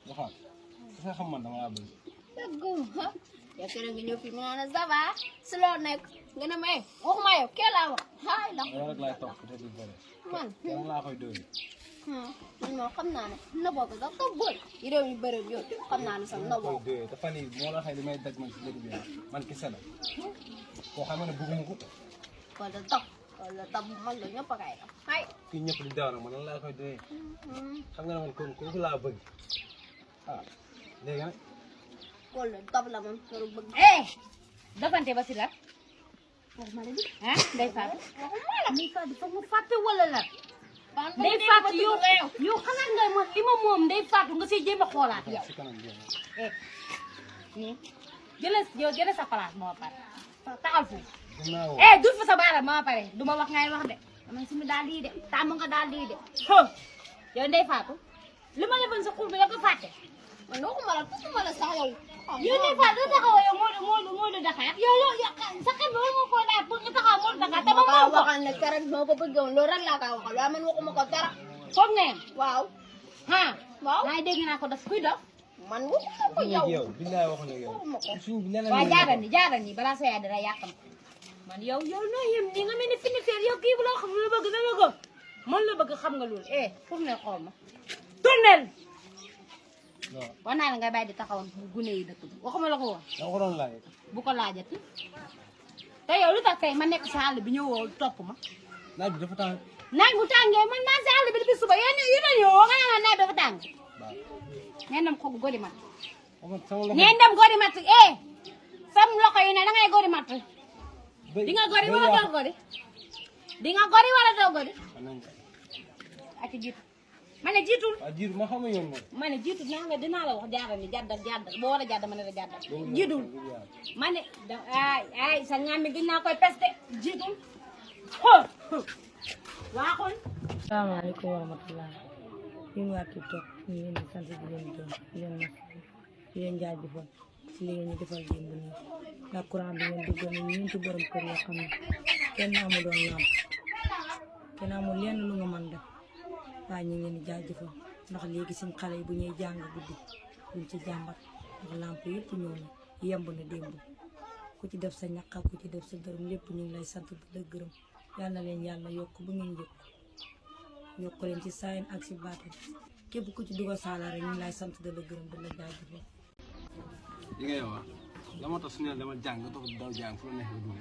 waxaat sa xam man dama laa bëgg. dëggum ha yow keneen nga ñëw fii mu naan ça va si loo nekk nga ne ma waxuma yow kee laa wax hay la yow rek laay topp te du bëre. man kenn laa koy dóori. man moom xam naa ne na boo ko sax toog bëri yi réew yu bëri yow xam naa ne sax na boo koy dóori te fan yii moo la xëy li may daj man si dëkk bi man kese la koo xam ne bëgguma ko. wala tax man la ñëpp a kay def hay kii ñëpp di daaw nag man lan laa koy dóori. xam nga ne man kon kooku laa bëgg ah léegi nag. wala tab la man loolu bëgg dafante ba si la waxuma la di ah day faatu waxuma la day faatu foog mu fàtte wala la day faatu yow xanaa nga ma li ma moom day faatu nga siy jéem a xoolaat yow si kanam jéem nii jëlee sa place moo pare taxal foofu dinaa woo. du fa sa baaraam moo pare du ma wax ngay wax de dama suñu daal lii de tàmm nga daal lii de yow day faatu li ma defoon sa xur bi la ko fàtte man waxuma la tudduma la sax yow yow day faatu da taxaw yow moo du Dakar yow sa xel bi war nga koo daal pour nga taxaw moo du Dakar te ma moo ko waxal ne keroog moo ko bëggoon loolu rek laa kaa waxal waaye man waxuma ko dara foog nga yem waaw waaw maa dégg naa ko daf kuy dof man waxuma ko yow billaay waxuñu ak yow. waxuma ko suñ bi leneen waaw jaaral ni balaa sa yaay dara yàqam man yow noo yem nii nga mel ni finifeer yow kii bu la xam lu bëgg da la ko man la bëgg xam nga loolu tournel xool ma tournel waaw wax naa la nga bàyyi di taxawoon bu gune yi dëkk bi waxuma la ko woon da nga ko doon laaj. bu ko laajati te yow lu tax tey ma nekk sa àll bi ñëwoo topp ma naaj bi dafa tàng. naaj bu tàngee man maa sa àll bi depuis suba yéen ñëwoo nga naan naaj dafa tàng waaw. ngeen dem xobu godi mat sama loxo ngeen dem godi mat sam loxo yi ne da ngay godi mat di nga godi wala doo godi di nga godi wala doo godi ak jiitu ma ne jiitul waaw jiitu ma xam yoon moom. ma ne jiitu dinaa la wax jaaral ni jàddal boo war a jàdd ma ne la jàddal jiitul ma ne ay sa ñaami gën naa koy peste jiitul waaxoon salaamaaleykum wa rahmatulah yéen waa TikTok ñu ngi leen di sant di leen gërëm di leen natt di leen jaajëfal ci li ngeen ñu defal démb nii ndax courant bi ngeen duggoon ñu ñeenti borom kër yoo xam ne kenn amu doon lamp kenn amul lenn lu nga mën def waaye ñu ngi leen di jaajëfal ndax léegi suñ xale yi bu ñuy jàng guddi duñ ci jàmbat ndax lamp yëpp ñëw na yemb na démb ku ci def sa ñaq ku ci def sa dërëm lépp ñu ngi lay sant di la gërëm yal na leen yàlla yokk bu ngeen yokk leen ci saayin ak si baatin képp ku ci dugal saala rek ñu ngi lay sant di la gërëm di la jaajëfal. li ngay wax la moo tax su ne dama jàng nga toog daw jàng fu la neex nga dugg.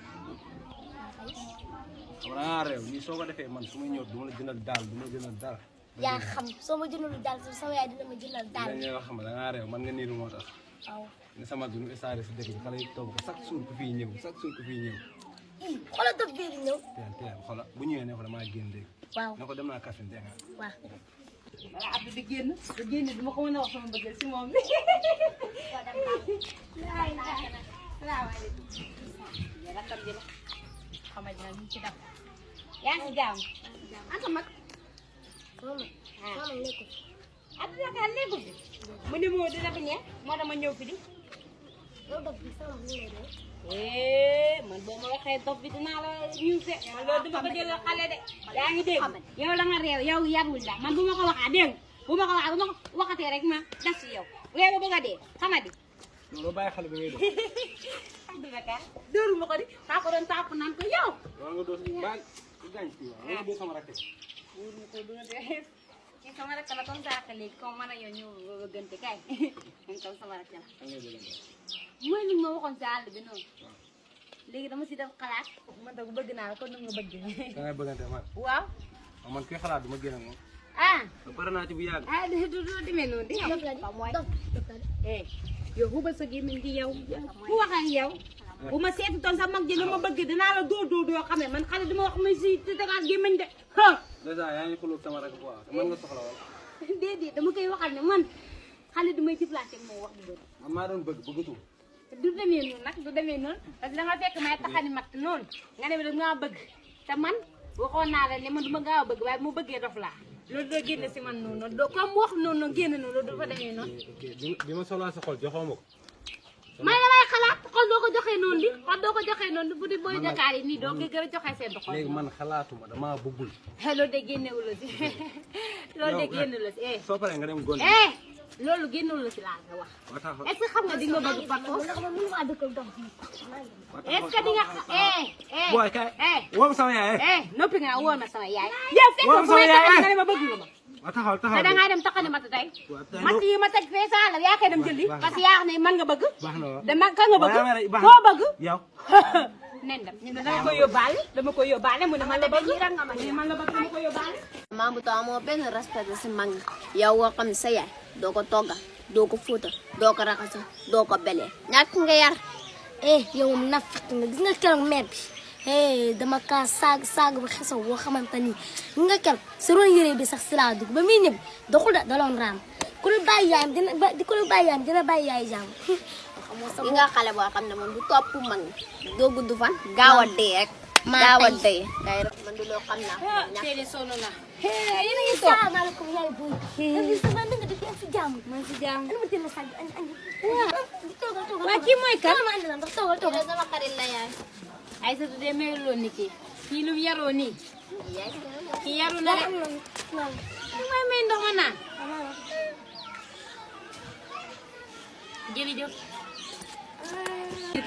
xam nga da ngaa réew lii soo ko defee man su ma ñëw du ma la jëndal daal du ma jëndal dara. yaa xam soo ma jëndul daal sama yaay dina ma jëndal daal dañ lay wax xam nga da ngaa réew man nga niiru moo tax. waaw ne sama mag bi nu isaare si dëkk bi xale yi toog ko chaque jour ku fiy ñëw chaque jour ku fiy ñëw. xoolal daf biir ñëw teel xoolal bu ñëwee ne ko damaa génn léegi. waaw ne ko dem naa Kaffrine dégg nga. waaw wala Abdou di génn duma ko mën a wax sama bëgg si moom bi salaamaaleykum rakkam ji la xamal na ñu ci daf yaa ngi jàmm anta mag sama nekkul Abdou Dakar léegi fi mu ne moo dina fi ñëw moo dama ñëw fi di yow daf bi sama ni lay doon man boo ma waxee dof bi dinaa la ñuuse man loolu duma ko jël xale de yaa ngi dégg yow la nga réew yow yarul la man bu ma ko waxaa dégg bu ma ko waxatee rek ma des ci yow réew ba bëgg a dee xamadi loolu bàyyi xale bi ngay def. Abdou Dakar dóoru ma ko di maa ko doon tàpp naan ko yow loolu nga doon baal di gaañ fii waaw nga doon sama rakk. wóor ma ko duna dee ci sama rakk la comme ça léegi comme man a yow ñëw bëggante kay man comme sama rakk la mooy li ma waxoon sa àll bi noonu léegi dama si def xalaat man de bëgg naa la kon nga bëgg da ngay bëggante man. waaw man kuy xalaat du ma génn ak moom. te pare naa ci bu yàgg. du demee noonu di yow yow xubal sa gémmiñ gi yow ku wax ak yow bu ma seetu toon sax mag ji la ma bëgg dinaa la dóor doo xamee man xale duma wax ma si te tegaat gémmiñ de dèjà yaa ngi xulóog sama rakk quoi te man nga soxla wala. déedéet dama koy waxal ne man xale du may jëflante ak moom wax du doon man maa doon bëgg bëggatu. du demee noonu nag du demee noonu parce que da nga fekk may taxani mag noonu nga ne da ngaa bëgg te man waxoon naa la ne man du ma gaaw a bëgg waaye mu bëggee dof laa loolu doo génn si man noonu doo comme wax noonu génn noonu loolu du fa demee noonu ok bi ma soxlaa sa xol joxoo ma ko. may la may xalaat xol doo ko joxee noonu di xol doo ko joxee noonu bu di booy Dakar yi nii doo ko gën a joxee seen xol léegi man xalaatuma damaa bëggul. loolu de génnewu la si loolu de génnewu la si soo paree nga dem gonti. loolu génnul la si laa nga wax est-ce que xam nga di nga bëgg par force est-ce que di nga boy kay woo sama yaay noppi nga woo ma sama yaay yow fekk fu may taxaw nga ne ma bëgg nga ma taxawal te da ngaa dem taxani mat tey mat yi ma teg fee saa la yaa koy dem jëli parce que yaa wax ne man nga bëgg dama ka nga bëgg koo bëgg yow nen dem ñu dama ko yóbbaale mu ne man la bëgg man la bëgg dama ko yóbbaale maam bu taw amoo benn respect si mag yow woo xam ne sa yaay doo ko toggal doo ko fóotal doo ko raxasal doo ko belee ñàkk nga yar yow moom nafaq nga gis nga keroog mère bi dama kaa saag ba xesaw boo xamante ni nga keroog sa roon yére bi sax si laa dugg ba muy ñëw doxul da daloon raam ku lu bàyyi yaayam dina bàyyi yaay jàmm yi nga xale boo xam ne moom du topp mag doo gudd fan gaaw a dee rek gaaw a dee day rek man du loo xam naa seede sonn na yéen a ngi toog salaamaaleykum yaay booy sama nga def si jàmm man si jàmm ana ma jël sag toogal waa kii mooy kan ma andi la ndax toogal sama xarit la yaay ay sa tuddee meloon ni kii lu yaroo nii kii yaru na rek may may ndox ma naan jërëjëf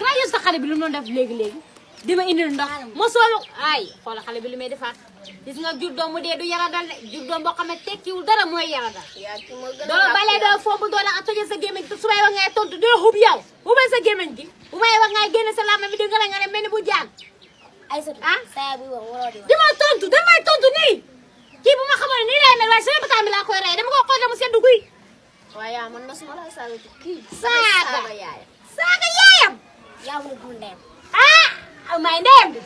tra sa xale bi lu mu doon def léegi dima indil ndox mosoo ay xoolal xale bi lu may defaat gis nga jur doom mu dee du yaradal de jur doom boo xam ne tekkiwul dara mooy yaradal doo balee doo foofu doo la tojee sa gémmiñ su may wax ngay tontu doo xub yow ubal sa gémmiñ gi bu may wax ngay génne sa làmmiñ bi di nga ne mel ni bu jaan ay sa saa bi wax waroo di dama tontu nii kii bu ma xamoon nii lay mel waaye sama bataan bi laa koy rey dama ko xool mu seddu guy waaye yaa man mosuma la saaga kii saaga yaayam saaga yaayam yaa ngi bu ndem may ndeyam bi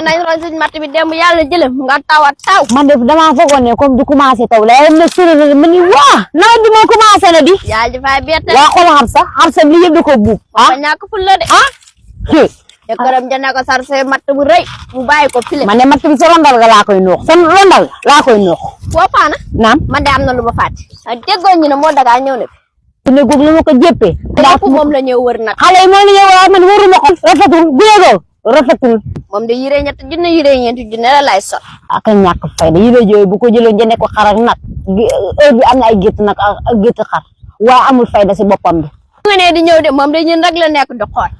nañ roñ suñ matt bi démb yàlla jële nga tawat taw man def damaa foogoon ne comme du commencé taw la na sori ma ni waa nawet bi moo commencé na di yaa ji fay bette waa xool xam sa li yëpp da ko buub ba ñàkk ful la de jëkkëram jënd ko sarse matt bu rëy mu bàyyi ko file man de matt bi sa rondal ga laa koy noox sa rondal laa koy noox foofaana naam man de am na lu ma fàtte déggoon ñu ne moo dagaa ñëw ne su ne góog lu ma ko jéppee lépp moom la ñëw wër nag xale yi moo la ñëw waaye man waruma ko rafetul guyeegoo rafetul moom de yiree ñett junne yiree ñeenti junne la lay sol ak ñàkk fayda yire jooyu bu ko jëloon jëndee ko xar ak nag heure bi am na ay gétt nag ak gétt xar waaye amul fayda si boppam bi nga ne di ñëw de moom de ñun rek la nekk di xool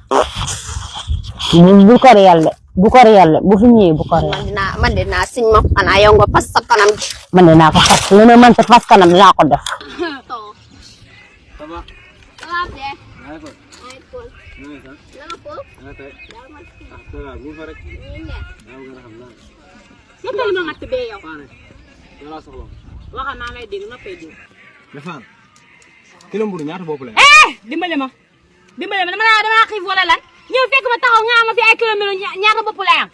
bu ko réel de bu ko réel de bu fi ñëwee bu ko réel man dinaa siñ ma xanaa yow nga fas sa kanam gi man dinaa ko fas lu ne man sa fas kanam dinaa ko def noppal ma ngatt bee yow waxal naa lay dégg noppay dégg defaan kilo mburu ñaata bopp la dimbale ma dama xiif wala lan ñëw fekk ma taxaw nga ma fi ay kilomètre ñaata bopp lay am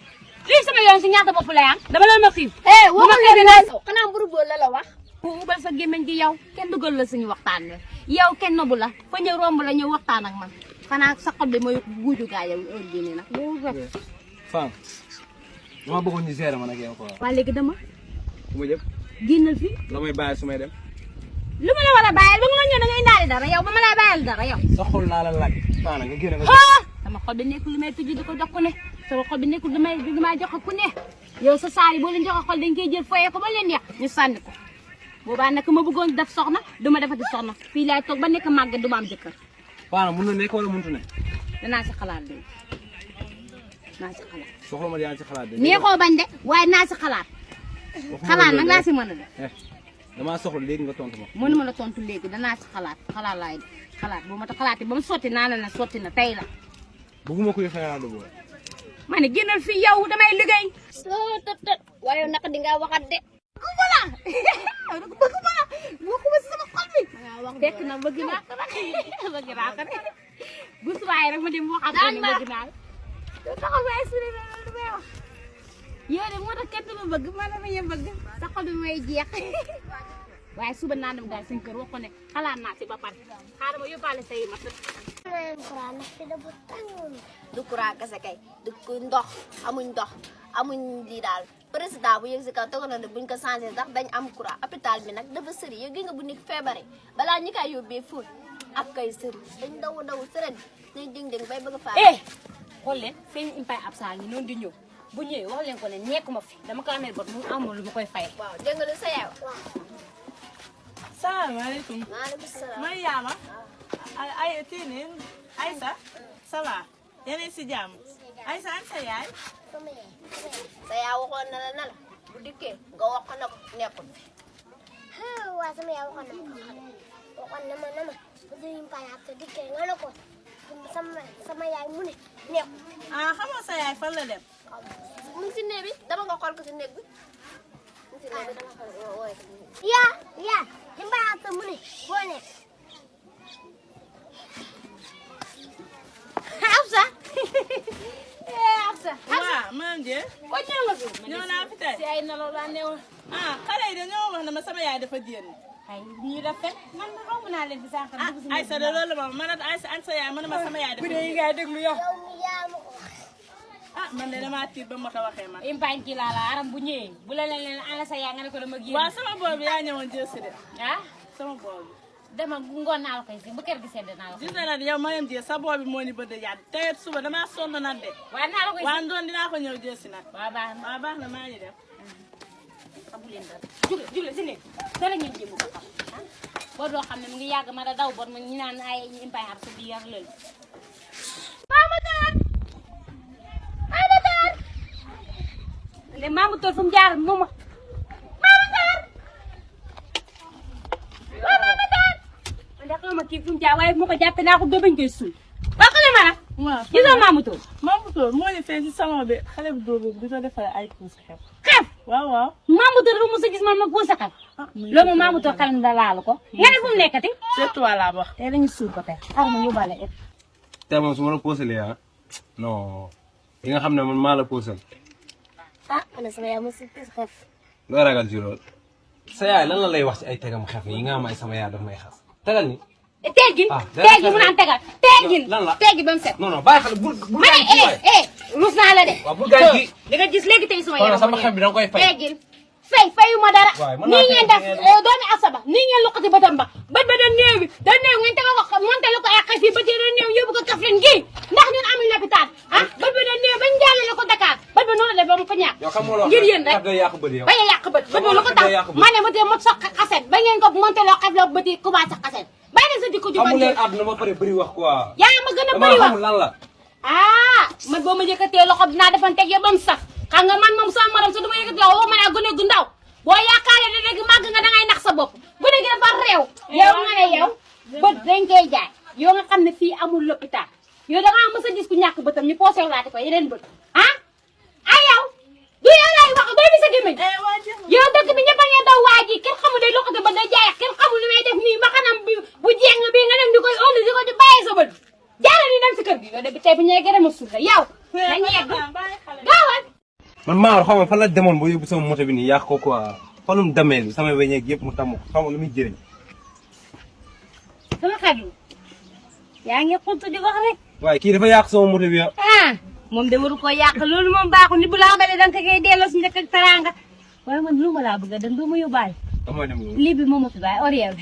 lii sama yoon si ñaata bopp lay am dama la ma xiif waxal ne xanaa mburu boo la wax bu ubal sa gémmiñ gi yow kenn dugal la suñu waxtaan la yow kenn nobu la fa ñëw romb la ñëw waxtaan ak man xanaa sa xol bi mooy guuju gaa yow heure bii nii nag Fane dama bëggoon ñu gérer ma nag yow quoi waa léegi dama fu ma jëm génnal fi la may bàyyi su may dem lu ma la war a bàyyil ba nga la ñëw da ngay indaale dara yow ba ma laa bàyyil dara yow sa xol laa la laaj Fane nga génne nga sama xol bi nekkul lu may tëj di ko jox ku ne sama xol bi nekkul lu may jox ku ne yow sa saari boo leen joxe xol dañ koy jël foyee ko ba leen yàq ñu sànni ko boobaa nag ma bëggoon def soxna duma defati soxna fii laay toog ba nekk màgg duma am jëkkër Fane mun na nekk wala mëntu ne danaa si xalaat de naa si xalaat soxla ma yaa ngi si xalaat de neexoo bañ de waaye naa si xalaat xalaat nag laa si mën a def damaa soxla léegi nga tontu ma mënuma la tontu léegi danaa si xalaat laay def xalaat bu ma ta xalaatee ba mu sotti naa la ne sotti na tey la bëgguma koy xalaat boobu ma ne génnal fii yow damay liggéey soo tët waaye naka di nga waxat de bëgguma si sama xol bi fekk na bëgg naa ko rek bu subaay rek ma dem waxaat ne bëgg naa la taxal ma expliqué loolu du may wax yow de moo tax kenn du ma bëgg ma la may bëgg sa xol bi may jeex waaye suba naa dem daal seen kër wax ko ne xalaat naa si ba pare xaaral ma yóbbaale say mat du courant kese kay du ndox amuñ lii daal président bu yëg si kaw tegoon na ne buñ ko changé sax dañ am courant hôpital bi nag dafa sëri yow gi nga bu nit feebare balaa ñi kay yóbbee fóot ak kay sëri dañ daw sëren nañ ding bay bëgg a faa xool leen seen impay ab saa ngi noonu di ñëw bu ñëwee wax leen ko ne nekkuma fi dama ko amee bor mu amul lu ma koy fay. waaw dégg nga lu sa yaay wax. salaamaaleykum. maaleykum salaam. Mariama. ay tini Aïssa. ça va. yéen a ngi si jàmm. Aïssa an sa yaay. sa yaay waxoon na la bu dikkee nga wax ko ne ko nekkul fi. waaw sama yaay waxoon na ma bu Serigne Paye ak dikkee nga ne ko sama yaay mu ne nekkul. ah xam nga sa yaay fan la dem. mu ngi si néeg bi dama nga xool ko si néeg bi. mu ngi si néeg bi dama xool wooye ko. yaa Serigne Paye ak mu ne foo nekk. Absa. Absa. waaw maam Dieng. ko ñëw nga fi. ñëw naa fi tey. si ay nelaw laa newoon. ah xale yi dañoo wax ne ma sama yaay dafa génn. ay lii rafet man romb naa leen fi sànq. ah Aïssa de loolu la ma ne Aïssa an sa yaay ma ne ma sama yaay dafa génn. ngay déglu yow. yow mi yaa ma ko wax. ah man de damaa tiit ba mot a waxee man. Impagne ci laa la aram bu ñëwee bu la leen ana sa yaa nga ne ko dama génn. waaw sama bool bi yaa ñëwoon jël si de. ah sama bool bi. dama ngoon naa la koy si bu kër gi sedd naa la koy. gis nga nag yow Mariam Dieng sa bool bi moo ni bëgg a yàgg tey suba damaa sonn nag de. waaw naa la koy si. waaw ndoon dinaa ko ñëw jël si nag. waaw baax na waaw baax na maa ngi dem. xamu leen dara jugle si ne dara ngeen jéem ko xam ah boo doo xam ne mu ngi yàgg ma da daw bon ma ñu naan ay Impagne Absa bi ak loolu. Maamu Tóor fu mu jaar moom ma man de xaw ma kii fu mu jaar waaye bu ma ko jàppee naa ko doo bañ koy suul wax ko ne ma nag waaw gis nga Maamu Tóor Maamu Tóor moo ñu fee si salon bi xale bu dóor bi di ko defal ay couches xew. xef waaw waaw. Maamu Tóor dafa mos a gis man ma puus a xel loolu moom Maamu Tóor xelam da laalu ko nga ne fu mu nekkati c'est toi laa wax. tey lañu suul ko tey xar ma yóbbaale et tey moom su ma la posalee ah non li nga xam ne man maa la posal man sama yaay mu si xef. loo ragal ci loolu sa yaay lan la lay wax ci ay tegam xef yi nga am ay sama yaay daf may xas tegal ni teggin ah teggin mu naan tegal teggin lan la teggi ba mu set non non bàyyi xale bul ma ne rus naa la de waaw bul gaañ gi di nga gis léegi tey suma kon yaram sama xef bi da nga koy fay teggin fayu ma dara waay mën naa nii ngeen def fay doomi asaba nii ngeen loqati bëtam ba bët ba da néew bi da néew ngeen tegal ko monté la ko ay xef yi ba tey da néew yóbbu ko Kaffrine gii ndax ñun amuñ lopitaan ah bët ba da néew bañ jàllale ko Dakar bët ba noonu la ba mu fa ñàkk yow xam nga loo ngir yéen rek xef day yàq bëri yow bañ a yàq bët bët ba lu ko tax day yàq bët. ma ne ma tey mot sa xaset ba ngeen ko monté loo xef la bët yi commencé xaset bàyyi leen sa jikko ju xamu bon leen àdduna ba pare bëri wax quoi yaa ma gën a dama bëri wax xamul lan la ah man boo ma yëkkatee loxo dinaa defanteeg yow ba mu sax xam nga man moom sama morom sax du ma yëkkati loxo waxuma ne gone gu ndaw boo yaakaaree ne léegi màgg nga dangay nax sa bopp gone gi dafa réew yow nga ne yow bët dañ koy jaay yow nga xam ne fii amul lopitaan yow da ngaa mës a gis ku ñàkk bëtam ñu poosé laate ko yeneen bët ah yow du yow lay wax doy bi sa gémmiñ yow dëkk bi ñëpp a ngeen daw waa ji kenn xamul day loxote ba day jaay kenn xamul li may def nii ba xanam bi bu jéng bi nga dem di koy indi di ko di bàyyi sa bët jaara ni dem si kër gi yow de bi tey bu ñëwee gën a ma suuf la yow nañu yegg gaawal man maa xam nga fan la demoon ba yóbbu sama moto bi nii yàq ko quoi fanum dameel bi sama weñeeg yëpp mu tàmm ko xam nga lu muy jëriñ sama xarit yaa ngi xuntu di wax rek waaye kii dafa yàq sama moto bi yow moom de waru ko yàq loolu moom baaxul ni bu la xamee da nga koy delloo si njëkk ak teraanga waaye man lu ma laa bëgg a dem doo ma yóbbaale damay dem loolu lii bi moom ma fi bàyyi Oriel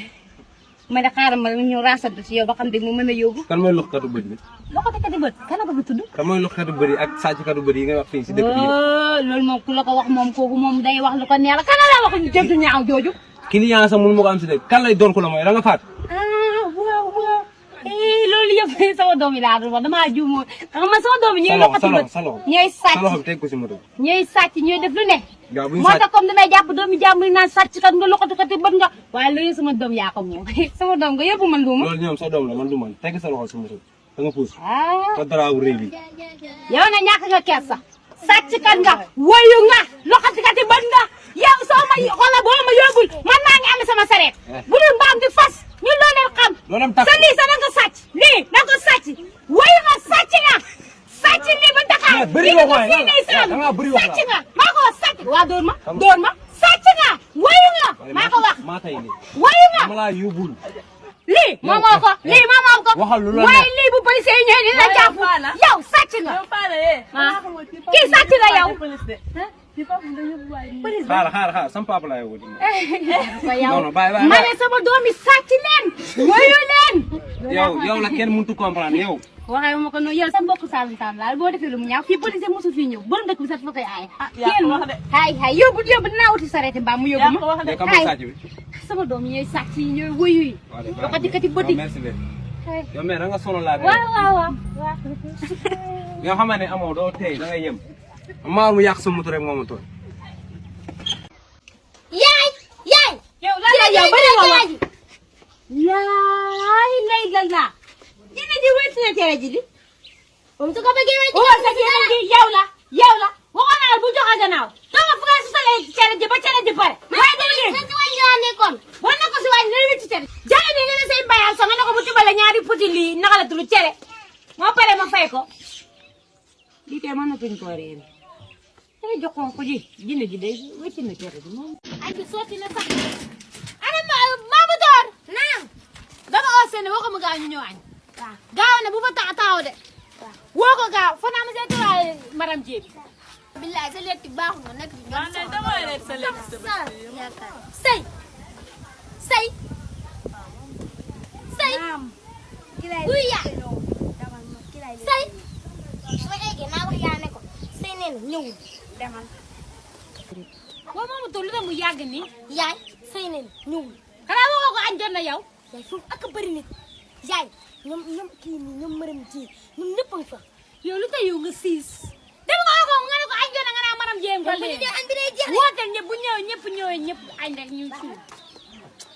ma ne xaaral ma ñu raasatu si yow ba xam ne mu mën a yóbbu kan mooy luxkatu bëri bi loxo te kat bët kana ko fi tudd kan mooy luxkatu bëri ak sàcckatu bëri yi nga wax fii si dëkk bi loolu moom ku la ko wax moom kooku moom day wax lu ko neex la kana la wax ñu jëntu ñaaw jooju client sax mënu ma ko am si dëkk kan lay doon ko la mooy da nga faat waaw loolu yëpp sama doom yi laa doon wax damaa juumoo xam nga sama doom yi ñooy loxati bët ñooy sa sàcc loxo bi teg ko si moto bi ñooy sàcc ñooy def lu ne waaw buñu moo sàcc tax comme damay jàpp doomi jàmbur yi naan sàcc kat nga loxati kat bët nga waaye loolu sama doom yaa ko moom sama doom nga yóbbu man luuma loolu ñoom sa doom la man du man teg sa loxo si moto bi da nga puus ah sa daraawu réew bi yow na ñàkk nga kees sax sàcc kat nga wayu nga loxati kat bët nga yow soo ma xoolal boo ma yóbbul man maa ngi amee sama sareet bu dul mbaam di fas ñun loolu leen xam loolu am tax sa lii sa da nga sàcc lii da nga sàcc wayu nga sàcc nga sàcc lii ba Dakar bëri wax waay fii nii da nga bëri wax sàcc nga maa ko wax sàcc waa dóor ma sàcc nga wayu nga maa ko wax maa tay ni wayu nga dama laa yóbbul lii moom moo ko lii moom moo ko waxal lu la waaye lii bu police yi ñëwee dina la jàpp yow sàcc nga kii sàcc nga yow xaar sama papa laa yóbbul yow non non bàyyi ma ne sama doom yi sàcc leen wayu leen yow la kenn mënut a comprendre yow waxee ma ko noonu yow sa mbokk Saalum Saalum laal boo defee lu mu ñaaw fii police mosu fii ñëw borom dëkk bi sax fa koy aaye. yaa ko wax de. hay yóbbu dinaa wuti sareeti mbaam mu yóbbu yaa ko wax de. kam mooy sàcc bi. sama doom yi ñooy sàcc yi ñooy wuyu yi. waaw kati bëti. merci beaucoup. yow mais da nga sonal laa waaw. nga xam ne amoo doo tey da ngay yem. maa mu yàq sa moto rek moo ma tooy. yaay. yow lan la yow bëri nga wax. laay lay la. dina di wér na cere ji di. moom su ko bëggee wér oo sa cere ji yow la. waxoon naa bu joxe gannaaw. dama fu nga susalee cere ji ba cere ji pare. waaye dama ne. sa wàññi laa nekkoon. boo nekk si wàññi dina wér ci cere. jaay ne nga ne say mbayal sa nga ne ko bu tibale ñaari puti lii naka la tulu cere. moo pare ma fay ko. lii kay mënatuñ koo réer. dama joxoon ko ji jinne ji day wécc na cere ji moom. ay bi sotti na sax. ana Mamadou Door. naam. dama oo seen woo ko mu gaaw ñu ñëw añ. waaw gaaw na bu fa taxaw de. woo ko gaaw fa naa ma seeti waaye maram jébi. billaay sa lekk baaxul nga nekk. man de dama leen sa lekk sa yaakaar. sëy. buy yaay. sëy. su ma eggee naa wax yaa ne ko. sëy nee na ñëwul. demal. waaw Mamadou lu tax mu yàgg nii. yaay. sëy nee na ñëwul. xanaa woo ko añ jot na yow. yaay foofu ak a bëri nit. yaay ñoom kii nii ñoom mërëm kii ñoom ñëpp a ngi fa. yow lu tax yow nga siis. dem nga woo ko nga ne ko añ jot na nga naa maram jéem ko léegi. añ bi day jeex. woote ñëpp bu ñëwee ñëpp añ rek ñu suul.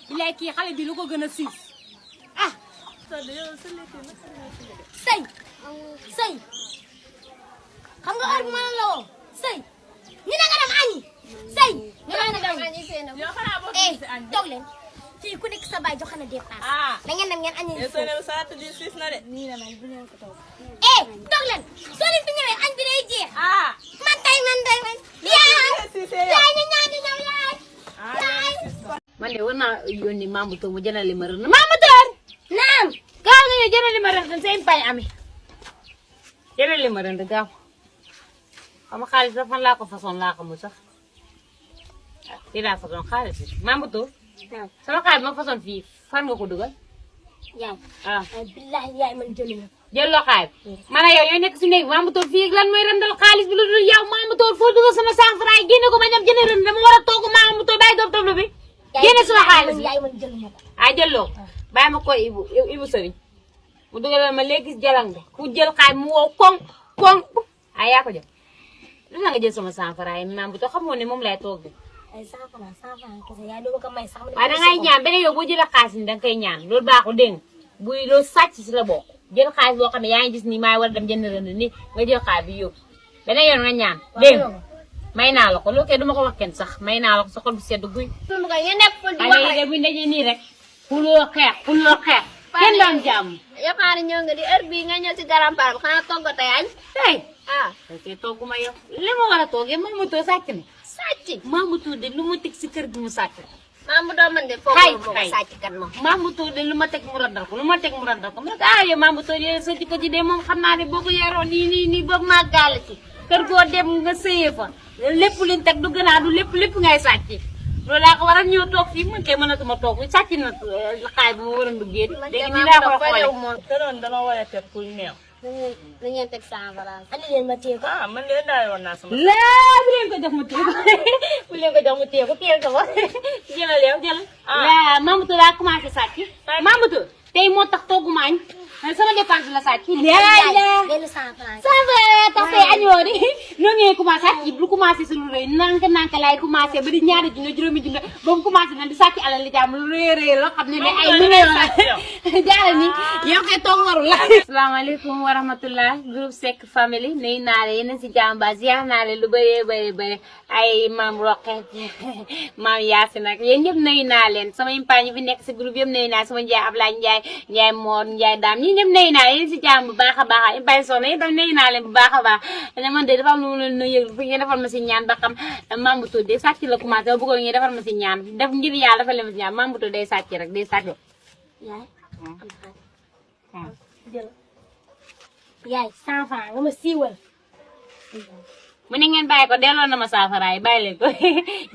bilaay kii xale bi lu ko gën a siis. ah. sëy. xam nga heure bu ma la woo. sëy. ñu ne nga dem añi. sëy. ñu ne nga dem añi seen yow xanaa boo gisee si añ bi. toog leen. fii ku nekk sa baay joxe na dépense. ah. da ngeen dem ngeen añi. yow soo demee saa tudd siis na de. toog leen. soo leen fi ñëwee añ bi day jeex. ah. man tey. yaay ñu ñaan di ñëw yaay. man de war naa yónni Mamadou Tow mu jëndali ma rënd. Mamadou. naam. gaaw nga ñëw jëndali ma rënd seen pay ami. jëndali ma rënd gaaw. xam nga xaalis dafa laa ko façon laa ko mu sax. dinaa façon xaalis bi Mamadou. sama xaalis ma façon fii fan nga ko dugal. yaay. ah. billahi yaay man jëluma. jëlloo xaalis. man ak yow ñooy nekk si néeg Mamadou fii lan mooy rëndal xaalis bi lu dul yow Mamadou foo dugal sama 100 francs yi génne ko ma ñam jënd rënd dama war a toog Mamadou bàyyi doom tablu bi. génne sama xaalis bi yaay man jëluma ko. ah jëlloo bàyyi ma koy Ibu Sëriñ mu dugalal ma léegi jalang bi ku jël xaalis mu wow koŋ ah yaa ko jël lu nga jël sama 100 francs yi Mamadou xamoo ne moom lay toog bi. ay 100 francs kese yaay doo ko may sax. waaye dangay ñaan beneen yow boo jëlee xaalis ni danga koy ñaan loolu baaxul dégg nga buy loolu sàcc si la bokk jël xaalis boo xam ne yaa ngi gis ni maa war a dem jënd rënd ni nga jël xaalis bi yóbbu beneen yoon nga ñaan dégg nga may naa la ko loolu kay duma ko wax kenn sax may naa la ko sa xol bu sedd guy. mu ko ngeen nekk ful di xale yi de buñ dajee nii rek xuloo xeex kenn doon jàmm. yaakaar ñëw nga di heure bii nga ñëw si garam par xanaa togg tey añ. tey ah. ok togguma yow li ma war a toogee Mamadou sàcc na. sàcc. Mamadou de lu ma teg si kër gi mu sàcc. Mamadou man de foofu moom sàcc kat moom. Mamadou de lu ma teg mu randal ko ma ne ko ah yow Mamadou yow sa jikko ji de moom xam naa ne boo ko yoroon nii boog maa gaale ci kër goo dem nga sëyee fa lépp luñ teg du gënaa du lépp ngay sàcc loolu laa ko waral ñëw toog fii man kay mënatuma toog fii sàcc na xaay bi ma waroon duggee léegi nii laa ko xoolee. te doon dama war a teg pour neew. na ngeen teg 100 francs. andi leen ma téye ko. ah man de daal yoon naa sama. laa bu leen ko jox mu téye ko bu leen ko jox mu téye ko téye ko ba jëlal yow jëlal. ah Mamadou laa commencé sàcc. Mamadou tey moo tax togguma añ sama dépense la sàcc. benn 100 francs. tax tey añoo di noo ngeen commencé sàcc bu commencé si lu rëy nank laay commencé ba di ñaari junne juróomi junne ba mu commencé na di sàcc alal li jàmm lu rëy loo xam ne ay millions la jaarale ni yow kay toog waru la. asalaamaaleykum wa rahmatullah groupe Seck family nuyu naa leen yéen si jàmm ba ziar naa leen lu bëree ay maam Roqe maam Yaasin nag yéen ñëpp nuyu naa leen sama impaañ yi fi nekk si groupe yëpp nuyu naa sama Ndiaye Ablaye Ndiaye Mor Ndiaye Dame ñi ñëpp nuyu naa leen si jàmm bu baax a baax impaañ soxna yi tam nuyu naa leen bu baax a baax ne man de dafa am lu mu leen nuyu fu ngeen defal ma si ñaan ba xam maam bu tudd sàcc la commencé ba bëggoon ngeen defal ma si ñaan def ngir yàlla defal leen ma si ñaan maam bu tudd day sàcc rek day sàcc. yaay 100 francs nga ma siiwal. mu ne ngeen bàyyi ko delloo na ma saafara yi bàyyi leen ko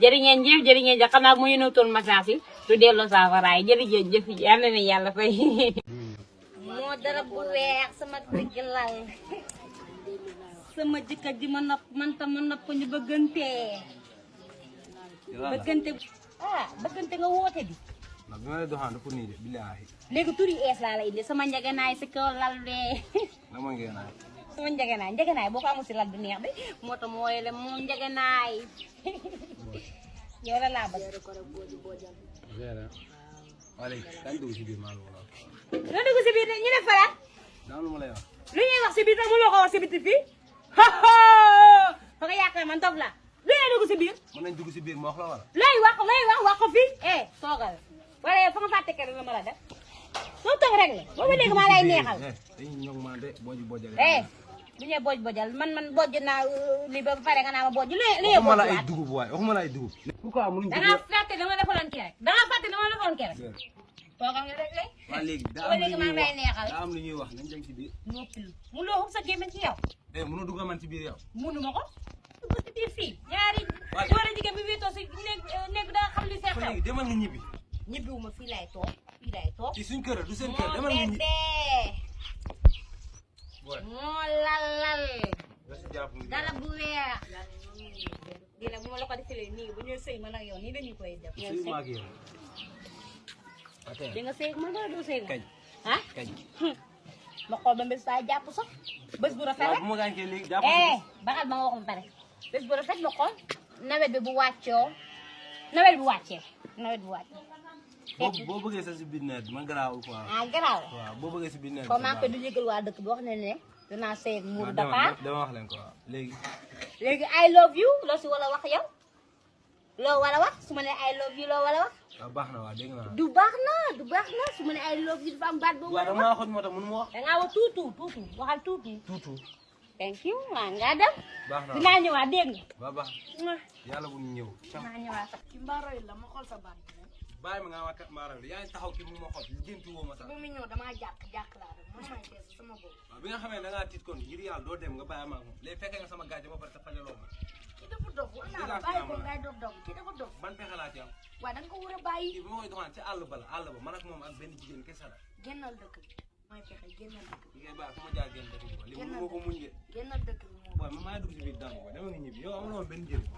jërë ngeen jëf xam naa mu yónnee toon message yi du delloo saafara yi jërëjëf yal na ne yàlla fay. moo darab bu weex sama digg lal sama jëkkër ji ma nopp man tam ma nopp ñu bëggante bëggante nga woote di ndax bi ma lay doxaan pour nii de billaahi léegi turi ees laa la indi sama njëgënaay si kaw lal bee na ma ngeen naay sama njëgënaay boo ko amul si lal bi neex de moo tax moo yele moom njëgënaay yow la laa bëgg waa léegi kañ dugg si biir maa ngi wala loo dugg si biir ñu ne fara daa lu ma lay wax lu ñuy wax si biir sax mënoo ko wax si biti fii fa nga yaakaar man dof la lu ñuy dugg si biir mën nañ dugg si biir ma wax la wala looy wax ko fii toogal wala yow fa nga fàtte kër la ma la def soo toog rek la booba léegi maa lay neexal dañuy ñoŋ maa de booji boojale du ñu bojal man bojj naa li ba pare nga naa ma bojj lu waxuma la ay dugub waay waxuma la ay dugub pourquoi mënuñ da nga fàtte dama defoon kii rek toogal nga rek lay waa léegi booba léegi maa lay neexal daa am lu ñuy wax nañ dem si biir noppil mu loo xub sa gémmiñ ci yow mënoo dugg man si biir yow munu ma ko dugg si biir fii ñaari góor a jigéen bi wéetoo si néeg da nga xam li seen xew léegi demal nga ñibbi ñibbiwuma fii lay toog ci suñ kër du seen kër demal nga ñibbi moo lalal jàpp dara bu weex dina bu ma la ko defalee nii bu ñuy sëy man ak yow nii dañu koy def sëy ma ak yow di nga sëy man wala doo sëy kañ ah kañ ma xool ba mbés saa jàpp sax bés bu rafet rek bu ma gaañkee léegi jàpp baxal ba nga waxum pare bés bu rafet ma xool nawet bi bu wàccoo nawet bu wàccee boo bëggee sa si biir nawet man garaawul quoi garaaw waaw boo bëggee si biir nawet comme maa ngi koy du yëgal waa dëkk bi wax ne ne dinaa sëy ak muuru Dakar dama wax leen ko waaw léegi I love you loo si wala wax yow loo wala wax su ma ne I love you loo wala wax waaw baax na waaw dégg naa du baax na su ma ne I love you dafa am baat boobu waaw dama waxoon moo tax mënu ma wax dangaa wax tuutu waxal tuutu thank you maa nga dem baax na dinaa ñëwaat dégg nga ba baax yàlla bu ñu ñëw dinaa ñëwaat ci mbaaroy la ma xool sa baat bàyyi ma nga ma kat maaral yaa ngi taxaw ki mu ma xool jëntu woo ma sax bi mu ñëw damaa jàkk laa def man may tees sama bopp waaw bi nga xamee da ngaa tiit kon ngir yàlla doo dem nga bàyyi ma ak moom léegi fekkee nga sama gàcce ba pare te fajaloo ma ki dafa dof war naa la bàyyi ko ngay dof ki dafa dof ban pexe laa ci am waaye da nga ko war a bàyyi kii bi ma koy doxaan ci àll ba man ak moom ak benn jigéen kese la génnal dëkk bi mooy fexe génnal dëkk bi li ngay bàyyi fu ma jaar génn dëkk bi li mënu ma ko muñ de génnal dëkk bi moom waaw man maa ngi dugg si biir dànk ba dama ngi ñibbi yow amuloo benn njëriñ